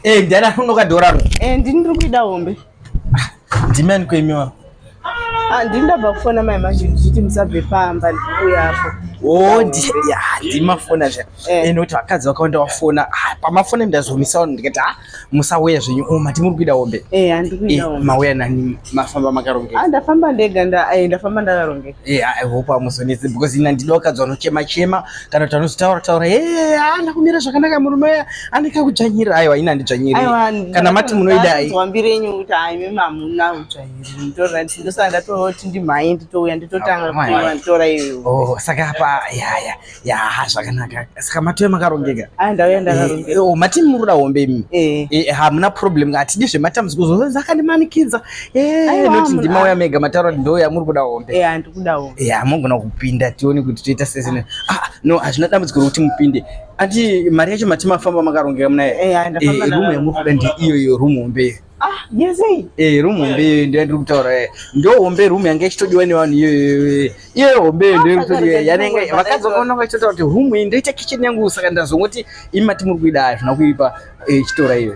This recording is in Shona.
Eh, ndiani anonoka dhoraro? Eh, ndini ndiri kuida hombe. Ndimi ani kuimiwa? Ah, ndini ndabva kufona mai manje ndichiti musabve pamba ndikuuya apo. Oh, ndi ya ndimafona zve. Eh. Eh, nokuti vakadzi vakawanda vafona. Ah, pamafona ndazomisawo ndikati ah, musauya zvenyu. Oh, mati muri kuida hombe. Eh, handiri Eh, kuida hombe. mauya nani mafamba makarongeka. Ah, ndafamba ndega nda eh, ndafamba ndakarongeka. Eh, I hope amuzonetsi because ina ndida vakadzi vanochema chema kana kuti vanozotaura taura. Eh, haana kumira zvakanaka murume uya anenge akudzvanyirira. Aiwa, ina handidzvanyiriri. Aiwa, Kana mati munoida ai. Wambire yenyu kuti ah, imi hamuna udzvanyiriri. Nditorira ndosaka ndatoti ndimhanye nditouya nditotanga Ah, kuiwa nditora iyoyo. Oh, saka apa ya ya ya zvakanaka. Saka matouya makarongeka. Ah, ndauya ndakarongeka. Eh, oh, mati muri kuda hombe imi. Eh. Eh, hamuna problem hatidi zvematambudziko zozonzi akandimanikidza. Eh, Aiwa, noti hamuna. ndimauya mega mataura kuti ndouya muri kuda hombe. Eh, handikuda hombe. Eh, hamugona kupinda tione kuti toita sei. Ah, no, hazvina dambudziko rokuti mupinde. Ati mari yacho mati mafamba makarongeka munayo. Eh, ndafamba Eh, room yamuri kuda ndeiyo iyo room hombe. Ah, yese. Eh, room hombe iyo ndiyo yandiri kutaura. Eh. Ndo hombe room yanga ichitodiwa nevanhu iyo iyo. Iyo hombe ndiyo iri kutodiwa. Yanenge vakadzi vakaona vachitotaura kuti room iyi ndoita kitchen yangu saka ndazongoti imi mati muri kuida hazvina kuipa eh, chitora iyo.